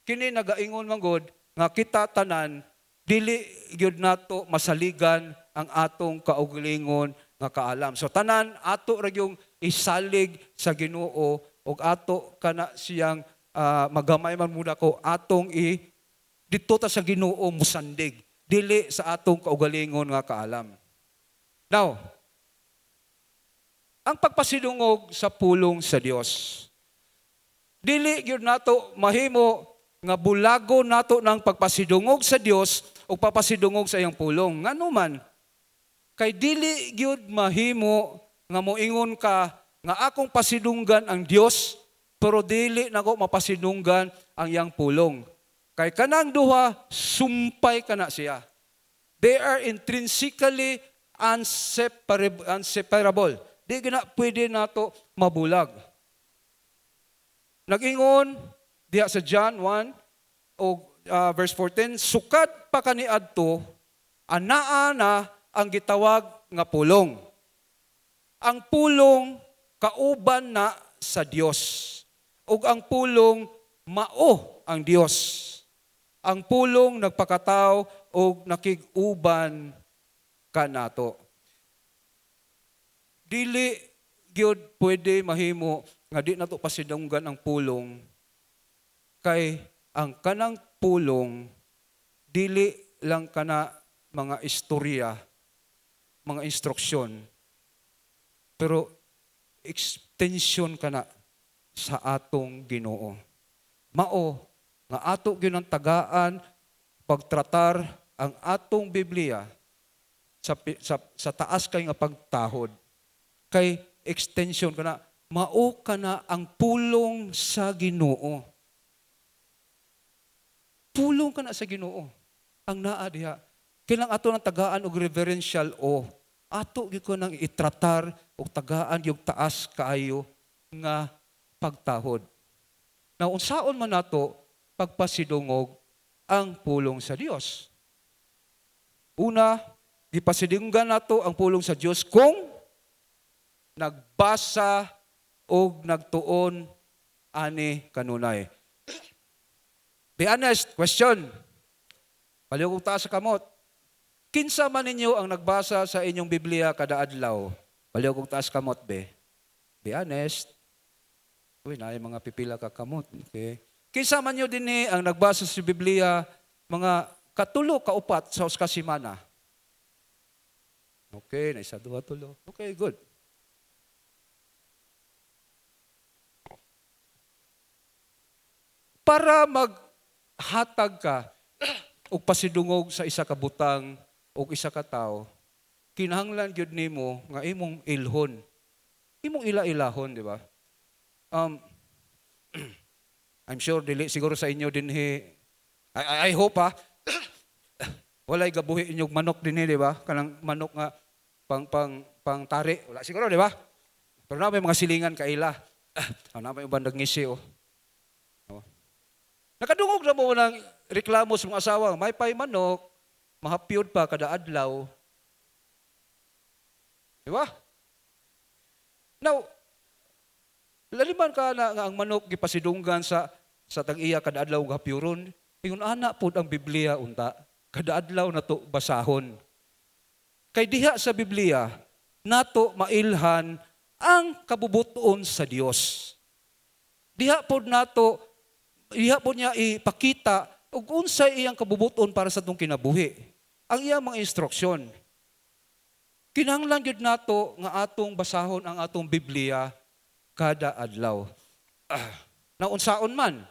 Kini nagaingon man gud nga kita tanan dili gyud nato masaligan ang atong kaugalingon nga kaalam. So tanan ato ra gyung isalig sa Ginoo ug ato kana siyang magamay man muna ko atong i didto ta sa Ginoo musandig, dili sa atong kaugalingon nga kaalam. Now, ang pagpasidungog sa pulong sa Dios. Dili gyud nato mahimo nga bulago nato ng pagpasidungog sa Dios o papasidungog sa iyang pulong. Ngano man, kay dili gyud mahimo nga moingon ka nga akong pasidunggan ang Dios pero dili nako mapasidunggan ang iyang pulong. Kay kanang duha, sumpay kana siya. They are intrinsically inseparable. Di gina pwede nato mabulag. Nag-ingon diha sa John 1 o verse 14, "Sukad pa kaniadto, anaa na ang gitawag nga pulong. Ang pulong kauban na sa Dios. Ug ang pulong mao ang Dios. Ang pulong nagpakatao ug nakig-uban kanato." Dili gyud pwede mahimo nga di nato pasidunggan ang pulong kay ang kanang pulong dili lang kana mga istorya, mga instruksyon, pero extension kana sa atong Ginoo. Mao nga ato gyud ang tagaan pagtratar ang atong Biblia sa taas kay nga pagtahod. Kay extension kana, mao kana ang pulong sa Ginoo. Pulong kana sa Ginoo. Ang naa diha. Kailang ato ng tagaan og reverential o ato gyud ko nang itratar og tagaan yung taas kaayo nga pagtahod. Now, unsaon man nato pagpasidungog ang pulong sa Dios? Una, gipasidunggan nato ang pulong sa Dios kung nagbasa og nagtuon ani kanunay. Be honest, question. Palihog taas sa kamot. Kinsa man ninyo ang nagbasa sa inyong Biblia kada adlaw? Palihog taas kamot, be. Be honest. Uy, naay mga pipila ka kamot. Okay. Kinsa man nyo dinhi ang nagbasa sa Biblia mga katulo, kaupat sa usa ka semana? Okay, na isa, duha, tulo. Okay, good. Para maghatag ka og pasidungog sa isa ka butang o isa ka tawo, kinahanglan gyud nimo nga imong ilhon. Imong ila-ilahon, di ba? I'm sure dili siguro sa inyo dinhi, I hope ha, walay gabuhi inyong manok dinhi, di ba? Kanang manok nga pang pang pang tari, wala siguro, di ba? Pero na may mga silingan kaila. Ah, naa may uban nagngisi oh. Oh. Nakadungog na mo ng reklamo sa mga asawa, may pay manok, mahapyod pa kada adlaw. Di ba? Now, laliman ka na nga ang manok gipasidunggan sa tag-iya kada adlaw nga hapyuron, ingon ana pod ang Biblia unta, kada adlaw nato basahon. Kay diha sa Biblia, nato mailhan ang kabubuton sa Dios. Diha pod nato, diha pod niya ipakita ug unsay iyang kabubuton para sa atong kinabuhi. Ang iyang mga instruksyon. Kinahanglan gyud nato nga atong basahon ang atong Biblia kada adlaw. Ah, naunsaon man,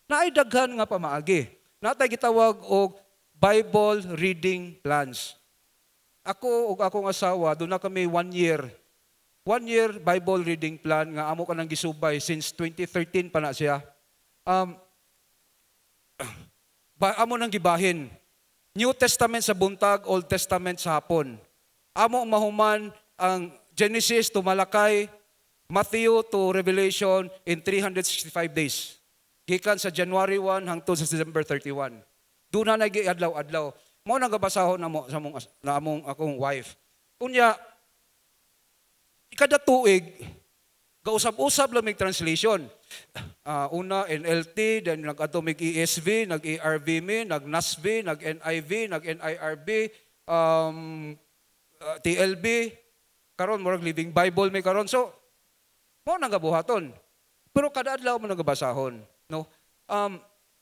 naay daghan nga pamaagi. Naa tay gitawag og Bible reading plans. Ako ug akong asawa, duna kami one year. One year Bible reading plan nga amo kanang gisubay since 2013 pa na siya. Amo nang gibahin. New Testament sa buntag, Old Testament sa hapon. Amo mahuman ang Genesis to Malachi, Matthew to Revelation in 365 days. Gikan sa January 1 hangtod sa December 31. Doon na adlaw-adlaw. Mao nang gabasahon namo sa among na among akong wife. Unya kada tuig gausab-usab lang mig translation. Una NLT, then nag-adto mig ESV, nag-ARV mi, nag-NASB, nag-NIV, nag-NIRB, TLB, karon murag Living Bible mi karon. So mao nang gabuhaton. Pero kada adlaw mo nagabasahon, no?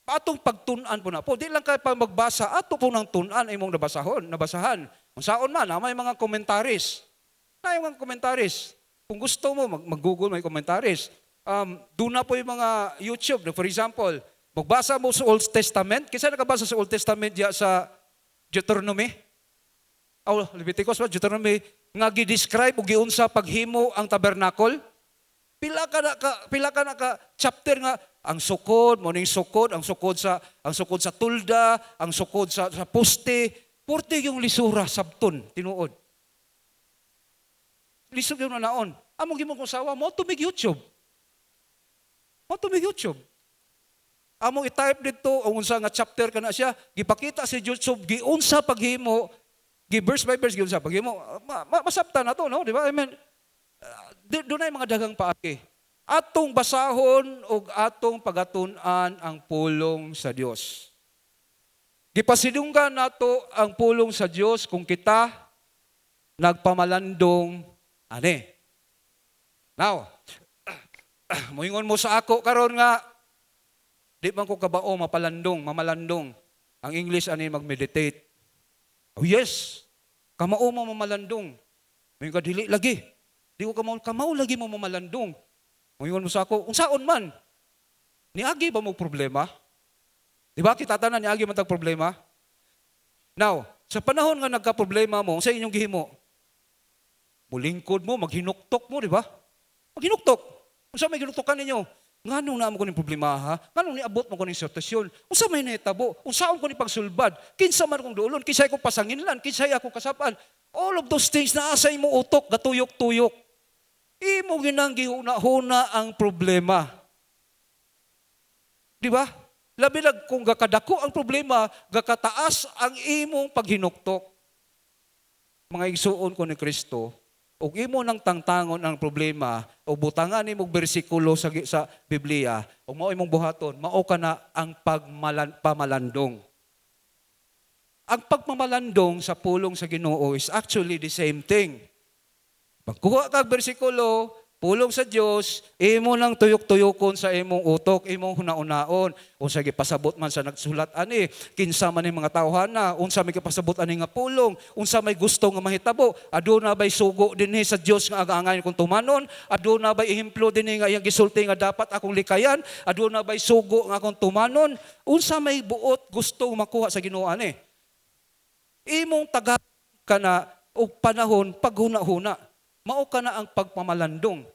Atong pagtun-an po na po. Di lang kay pa magbasa, ato po nang tun-an imong nabasahon, nabasahan. Unsaon man, na may mga commentaries. Na yung mga commentaries. Kung gusto mo, mag-Google may commentaries. Doon na po yung mga YouTube. For example, magbasa mo sa Old Testament. Kinsa nakabasa sa Old Testament diya sa Deuteronomy? Oh, Leviticus ba? Deuteronomy, nga gi-describe o giunsa paghimo ang tabernacle. Pila ka na ka chapter nga ang sukod, mo ning sukod, ang sukod sa tulda, ang sukod sa poste, purte yung lisura sabton, tinuod. Lisod yung naon. Among gimong kusawa mo tumig YouTube. Mo tumig YouTube. Among i-type dito ang unsa nga chapter kana siya, gipakita sa YouTube giunsa paghimo, gi verse by verse giunsa paghimo. Masabtan na to, no? Di ba? I mean, doon ay mga daghang paagi. Atong basahon ug atong pagatun-an ang pulong sa Dios. Gipasidunggan nato ang pulong sa Dios kung kita nagpamalandong ani. Now, moingon mo sa ako karon nga di man ko kabao mapalandong, mamalandong. Ang English ani mag-meditate. Oh yes, kamao mo mamalandong. Moingon ka, "Dili lagi. Di ko kamao, kamao lagi mo mamalandong." Moingon mo sa ako, "Unsaon man? Niagi ba mo problema?" Di ba kita tanan niagi man tag problema? Now, sa panahon nga nagka-problema mo, sa inyong gihimo? Mulingkod mo, maghinuktok mo, di ba? Maghinuktok. Unsa may ginuktokan ninyo? Nganong naa mo ko ning problema ha? Nganong niabot mo ko ning sitwasyon? Unsa may nahitabo? Unsaon ko ni pagsulbad? Kinsa man kong duolon? Kinsay ko pasanginlan? Kinsay ako kasapan? All of those things naa sa imong utok, gatuyok-tuyok. Imo ginang gihuna-huna ang problema. Di ba? Labi na kung gakadako ang problema, gakataas ang imong paghinuktok. Mga igsuon ko ni Kristo, ug imo nang tangtangon ang problema, ug butangan nimo og bersikulo sa Biblia, ug mao imong buhaton, mao kana ang pamalandong. Ang pagmamalandong sa pulong sa Ginoo is actually the same thing. Pagkuha kag bersikulo, pulong sa Dios, imo nang tuyok-tuyokon sa imong utok, imong hunahunaon. Unsa gipasabot man sa nagsulat ani, kinsa man ning mga tawhana, unsa may gipasabot ani nga pulong, unsa may gusto nga mahitabo, aduna bay sugo dinhi sa Dios nga agaangayon kong tumanon, aduna bay ehemplo dinhi nga iyang gisulti nga dapat akong likayan, aduna bay sugo nga akong tumanon, unsa may buot gusto makuha sa Ginoo ani. Imong taga ka na og panahon paghuna-huna. Mao ka na ang pagpamalandong.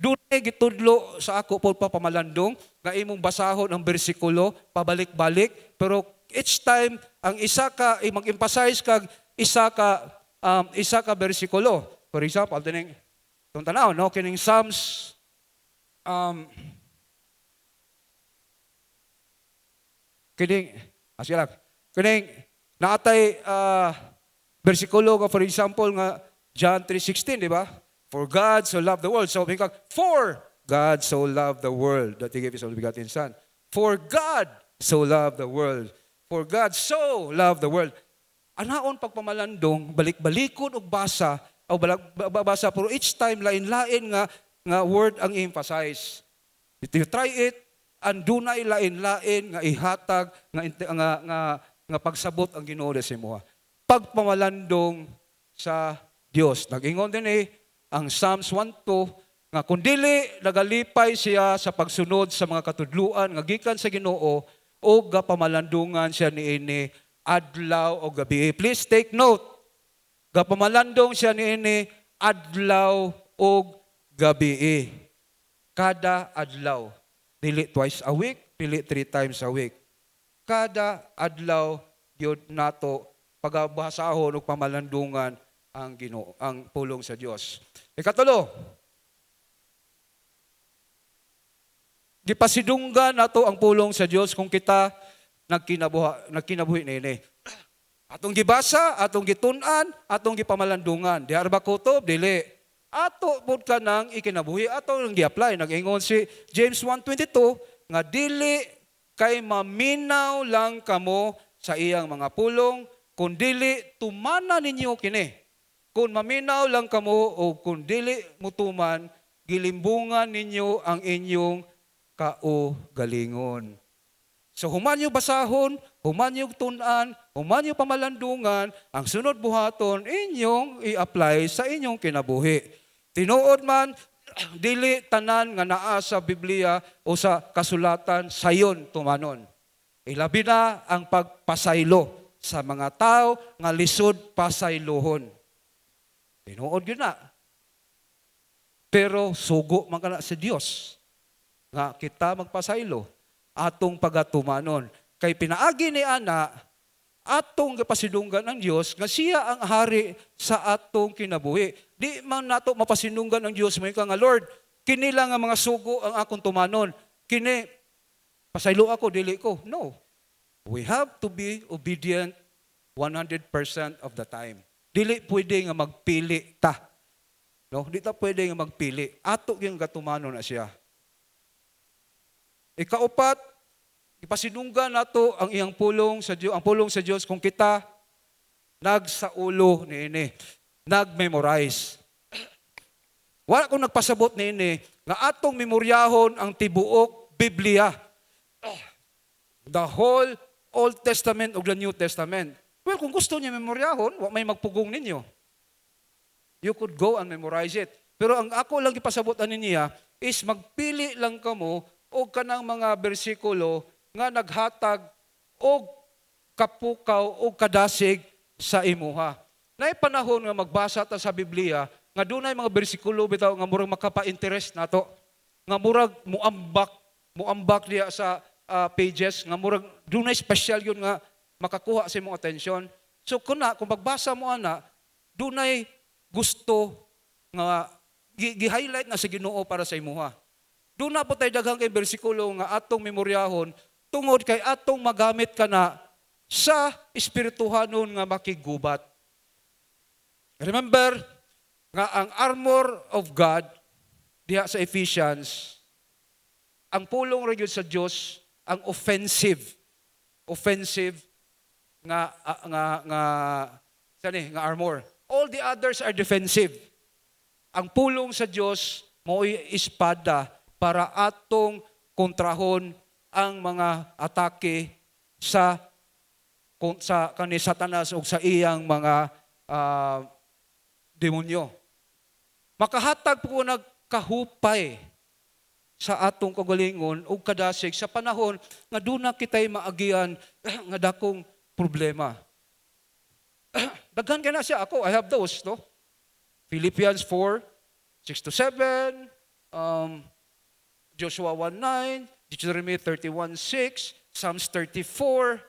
Dunay gitudlo sa ako po pamalandong nga imong basahon ang bersikulo pabalik-balik, pero each time ang isa ka mag-emphasize kag isa ka bersikulo. For example, dining Itong tanaw, no? Kining Psalms, kining, sige lang, kining, naatay bersikulo nga, for example, nga John 3:16, di ba? "For God so loved the world." So, "For God so loved the world that He gave His only begotten Son." "For God so loved the world." "For God so loved the world." Anaon pagpamalandong, balik-balikon og basa, o basa, pero each time lain-lain nga word ang emphasize. If you try it, and dunay lain-lain nga ihatag nga pagsabot ang Ginoo sa imuha. Pagpamalandong sa Dios. Nag-ingon din eh ang Psalms 1:2 nga kung dili nagalipay siya sa pagsunod sa mga katudluan nga gikan sa Ginoo o gapamalandungan siya niini adlaw o gabi. Please take note. Gapamalandong siya niini adlaw o gabi. Kada adlaw. Dili twice a week, dili three times a week. Kada adlaw gyud nato pagabasahon ug pamalandungan ang Ginoo, ang pulong sa Dios. Ikatulo, gipasidunggan nato ang pulong sa Dios kung kita nagkinabuhi niini. Atong gibasa, atong gitun-an, atong gipamalandungan. Di ba kutob? Dili. Ato pud ka nang ikinabuhi, ato nang gi-apply. Nag-ingon si James 1:22 nga dili kay maminaw lang kamo sa iyang mga pulong, kun dili tumana ninyo kini. Kung maminaw lang kamo o kung dili mutuman, gilimbungan ninyo ang inyong kaugalingon. So human nyo basahon, human nyo tun-an, human nyo pamalandungan, ang sunod buhaton inyong i-apply sa inyong kinabuhi. Tinuod man, dili tanan nga naa sa Biblia o sa kasulatan sayon tumanon. Ilabi na ang pagpasaylo sa mga tao nga lisod pasaylohon. Tinuod yun na. Pero sugo man kana sa Dios nga kita magpasaylo atong pagatumanon. Kay pinaagi ni ana atong gipasidunggan ang Dios nga siya ang hari sa atong kinabuhi. Di man nato mapasinunggan ang Dios may ka nga, "Lord, kini lang nga mga sugo ang akong tumanon. Kini pasaylo ako, dili ko." No. We have to be obedient 100% of the time. Dili pwede nga magpili ta. No, di ta pwede nga magpili. Ato yung gatumanon na siya. Ikaupat, ipasinunggan nato ang iyang pulong sa Dios, ang pulong sa Dios kung kita nagsaulo niini, nag-memorize. Wala kong nagpasabot niini nga atong memoryahon ang tibuok Biblia. The whole Old Testament ug the New Testament. Well, kung gusto niya memoryahon, wa may magpugong ninyo. You could go and memorize it. Pero ang ako lang ipasabot ani niya is magpili lang kamo og kanang mga bersikulo nga naghatag og kapukaw og kadasig sa imuha. Naay panahon nga magbasa ta sa Biblia nga dunay mga bersikulo bitaw nga murag makapa-interest nato. Nga murag muambak diya sa pages nga murag dunay special yun nga makakuha sa imong attention. So kung magbasa mo ana, dunay gusto nga gi-highlight na sa Ginoo para sa imuha. Doon na po tayo daghang kay bersikulo nga atong memoryahon tungod kay atong magamit ka na sa espirituhanon nga makigubat. Remember nga ang armor of God diha sa Ephesians, ang pulong ra gyud sa Dios ang offensive nga ah, nga nga sani nga armor. All the others are defensive. Ang pulong sa Dios mao'y espada para atong kontrahon ang mga atake sa kani Satanas ug sa iyang mga demonyo. Makahatag po nagkahupay sa atong kagalingon ug kadasig sa panahon nga duna kitay maagian nga dakong problema. Daghan kay na siya ako, I have those, no? Philippians 4:6 to 7, Joshua 1:9, Deuteronomy 31:6, Psalms 34.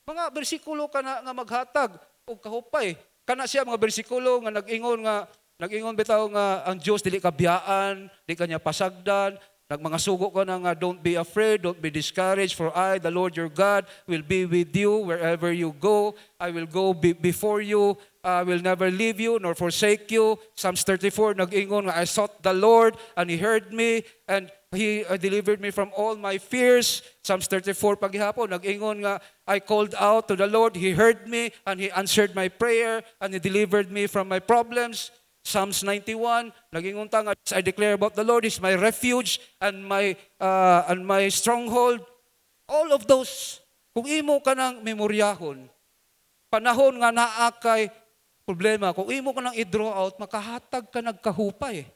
Mga bersikulo ka na nga maghatag og kahupay. Kana siya mga bersikulo nga nag-ingon nga Nag-ingon bitaw nga ang Dios dili ka biyaan, di ka niya pasagdan. Nagmanga sugo ka na nga, "Don't be afraid, don't be discouraged, for I, the Lord your God, will be with you wherever you go. I will go before you. I will never leave you nor forsake you." Psalms 34, nag-ingon nga, "I sought the Lord and He heard me and He delivered me from all my fears." Psalms 34 paghihapon, nag-ingon nga, "I called out to the Lord, He heard me and He answered my prayer and He delivered me from my problems." Psalms 91, nag-ingon ta nga, "I declare about the Lord, is my refuge and my stronghold." All of those, kung imo ka ng memoryahon, panahon nga naa kay problema, kung imo ka nang i-draw out, makahatag ka nagkahupay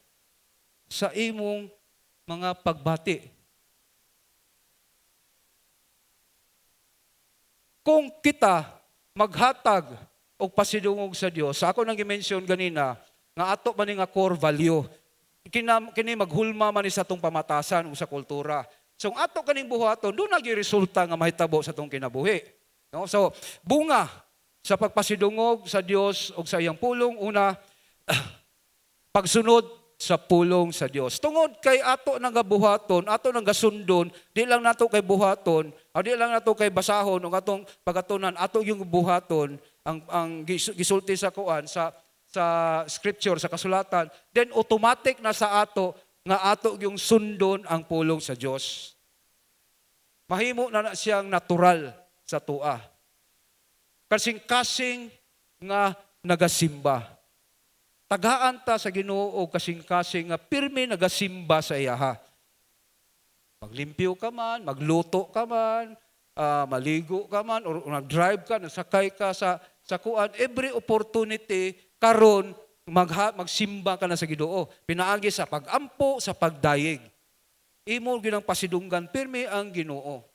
sa imong mga pagbati. Kung kita maghatag og pasidungog sa Dios, sa ako nang gi-mention ganina, nga ato man ni nga core value. Kini maghulma man ni sa atong pamatasan o sa kultura. So ang ato kaning buhaton, duna gyud resulta nga mahitabo sa atong kinabuhi. No? So bunga sa pagpasidungog sa Dios ug sa iyang pulong, una, pagsunod sa pulong sa Dios. Tungod kay ato nang gabuhaton, ato nang gasundon, di lang nato kay buhaton, o di lang nato kay basahon ug atong pagatunan, ato yung buhaton ang gisulti sa kuan sa scripture, sa kasulatan, then automatic na sa ato nga ato yung sundon ang pulong sa Dios. Mahimo na na siyang natural sa tua. Kasing-kasing nga nagasimba. Tagaan ta sa Ginoo og kasing-kasing nga pirmi nagasimba sa iyaha. Maglimpyo ka man, magluto ka man, maligo ka man, or nag-drive ka, nasakay ka sa kuan, every opportunity karon magsimba ka na sa Ginoo. Pinaagi sa pagampo, sa pagdayeg. Imo ginang pasidunggan pirmi ang Ginoo.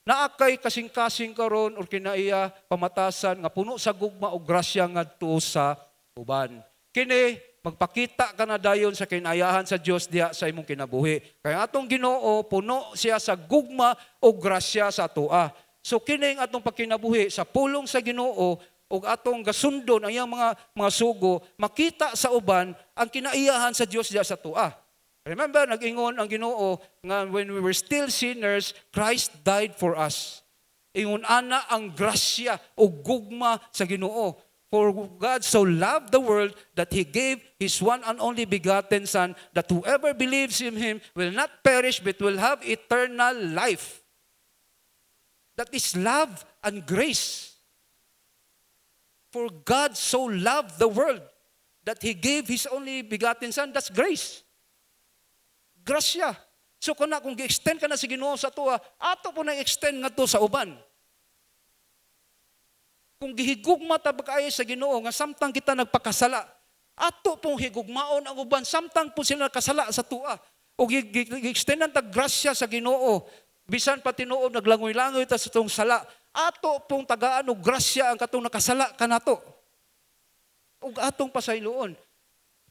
Naa kay kasing-kasing karon or kinaiya pamatasan nga puno sa gugma o grasya ngadto sa uban. Kini magpakita ka na dayon sa kinaiyahan sa Dios diha sa imong kinabuhi. Kaya atong Ginoo puno siya sa gugma o grasya sa atoa. So kini ang atong pagkinabuhi sa pulong sa Ginoo ug atong gasundon ang iyang mga sugo, makita sa uban ang kinaiyahan sa Dios diha sa atoa. Remember, nag-ingon ang Ginoo nga when we were still sinners, Christ died for us. Ingon ana ang grasya o gugma sa Ginoo. "For God so loved the world that He gave His one and only begotten Son, that whoever believes in Him will not perish but will have eternal life." That is love and grace. For God so loved the world that He gave His only begotten Son. That's grace. Grasya. So kung gi-extend ka na sa Ginoo sa atoa, ato po na extend ngadto sa uban. Kung gihigugma ta ba kaayo sa Ginoo nga samtang kita nagpakasala, ato pong higugmaon ang uban samtang po sila nakasala sa atoa. O gi-extend ta grasya sa Ginoo, bisan pa tinuod naglangoy-langoy ta sa atong sala, ato pong tagaan og grasya ang katong nakasala kanato. Ug atong pasayloon.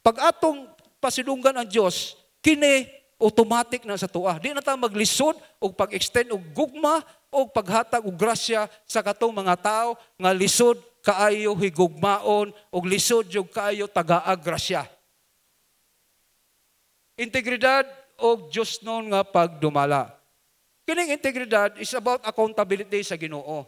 Pag atong pasidunggan ang Dios, kini automatic na sa atoa. Di na ta maglisod og pag-extend og gugma og paghatag og grasya sa katong mga tao nga lisod kaayo higugmaon og lisod jud kaayo tagaag grasya. Integridad og Dios-non nga pagdumala. Kining integridad is about accountability sa Ginoo.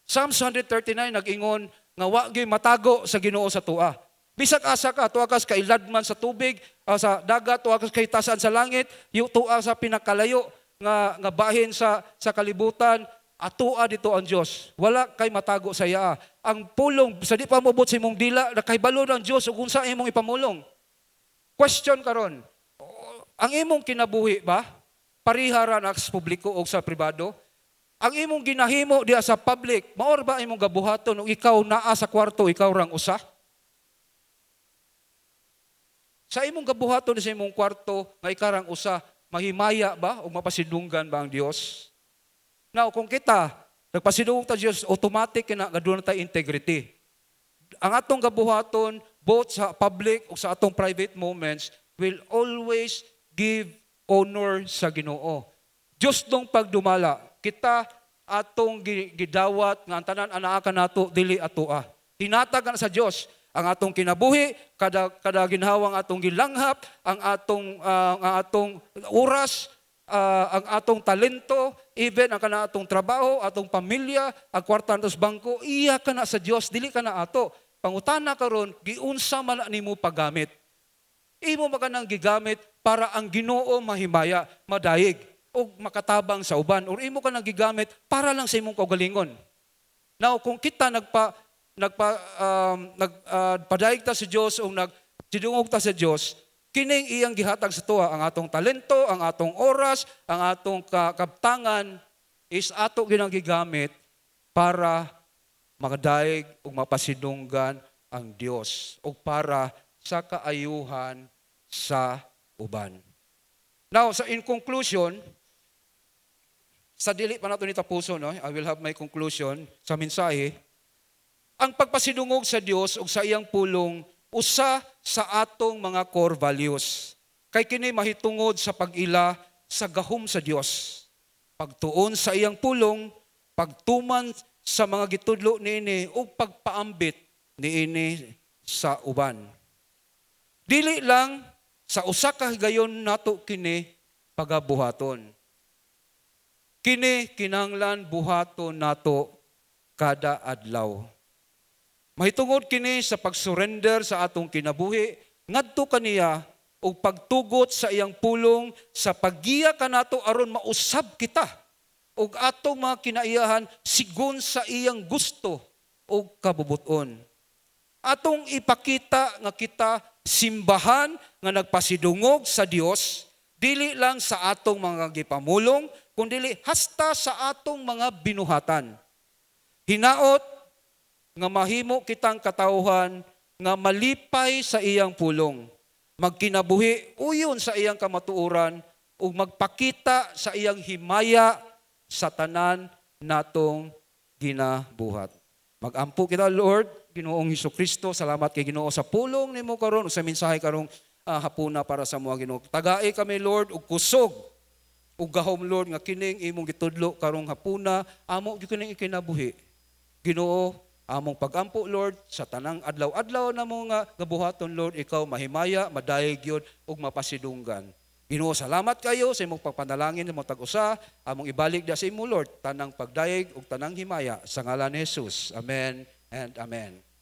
Psalms 139 nag-ingon nga wa gyud matago sa Ginoo sa atoa. Bisag asa ka, tuwa ka sa kailadman sa tubig, sa dagat, tuwa ka sa kahitasan sa langit, tuwa sa pinakalayo nga bahin sa kalibutan, atoa dito ang Dios. Wala kay matago sa iya. Ang pulong sa di pa mobot sa imong dila, nakahibalo ang Dios ug unsa imong ipamulong. Question karon, ang imong kinabuhi ba pareha ra na sa publiko o sa pribado? Ang imong ginahimo diha sa public, mao ra ba imong gabuhaton ug ikaw naa sa kwarto, ikaw rang usa? Sa imong gabuhaton sa imong kwarto nga ikaw rang usa, mahimaya ba o mapasidunggan ba ang Dios? Now, kung kita nagpasidungog ta Dios, automatic kina nga duna tay integrity. Ang atong gabuhaton both sa public o sa atong private moments will always give honor sa Ginoo. Dios dong pagdumala, kita atong gidawat nga ang tanan anaa kanato dili atoa. Hinatag na sa Dios ang atong kinabuhi, kada kada ginhawang atong gilanghap, ang atong oras, ang atong talento, even ang kana atong trabaho, atong pamilya, ang kwarta nato sa bangko, iya kana sa Dios, dili kana ato. Pangutana karon, giunsa man na nimo paggamit? Imo ba kanang gigamit para ang Ginoo mahimaya, madayeg, o makatabang sa uban, or imo ka nang gigamit para lang sa imong kaugalingon? Now, kung kita nagpa nagpa um, nag padayeg ta sa Dios o nag tidungog ta sa Dios, kining iyang gihatag sa atoa, ang atong talento, ang atong oras, ang atong kabtangan is ato ginang gigamit para makadayeg ug mapasidunggan ang Dios ug para sa kaayuhan sa uban. Now, sa in conclusion, sa dili pa nato ni tapuso, no? I will have my conclusion sa mensahe. Ang pagpasidungog sa Dios ug sa iyang pulong usa sa atong mga core values. Kay kini mahitungod sa pag-ila sa gahom sa Dios. Pagtuon sa iyang pulong, pagtuman sa mga gitudlo niini ug pagpaambit niini sa uban. Dili lang sa usa ka higayon nato kini pagabuhaton. Kini kinahanglan buhaton nato kada adlaw. Mahitungod kini sa pag-surrender sa atong kinabuhi ngadto kaniya ug pagtugot sa iyang pulong sa paggiya kanato aron mausab kita ug atong mga kinaiyahan sigon sa iyang gusto ug kabubuton. Atong ipakita nga kita simbahan nga nagpasidungog sa Dios, dili lang sa atong mga gipamulong, kundili hasta sa atong mga binuhatan. Hinaot nga mahimo kitang katawhan nga malipay sa iyang pulong, magkinabuhi uyon sa iyang kamatuoran ug magpakita sa iyang himaya sa tanan natong ginabuhat. Magampo kita. Lord, Ginoong Hesus Kristo, salamat kay Ginoo sa pulong nimo karon ug sa mensahe karong hapuna para sa mga Ginoo. Tagai kami, Lord, og kusog ug gahom, Lord, nga kining imong gitudlo karong hapuna amo gyud kining ikinabuhi. Ginoo, among pagampo, Lord, sa tanang adlaw-adlaw na mga gabuhaton, Lord, ikaw mahimaya, madayeg gyud ug mapasidunggan. Ginoo, salamat kayo sa imong pagpanalangin sa imong tag-usa, among ibalik da sa imo, Lord, tanang pagdayeg ug tanang himaya sa ngalan ni Jesus. Amen and amen.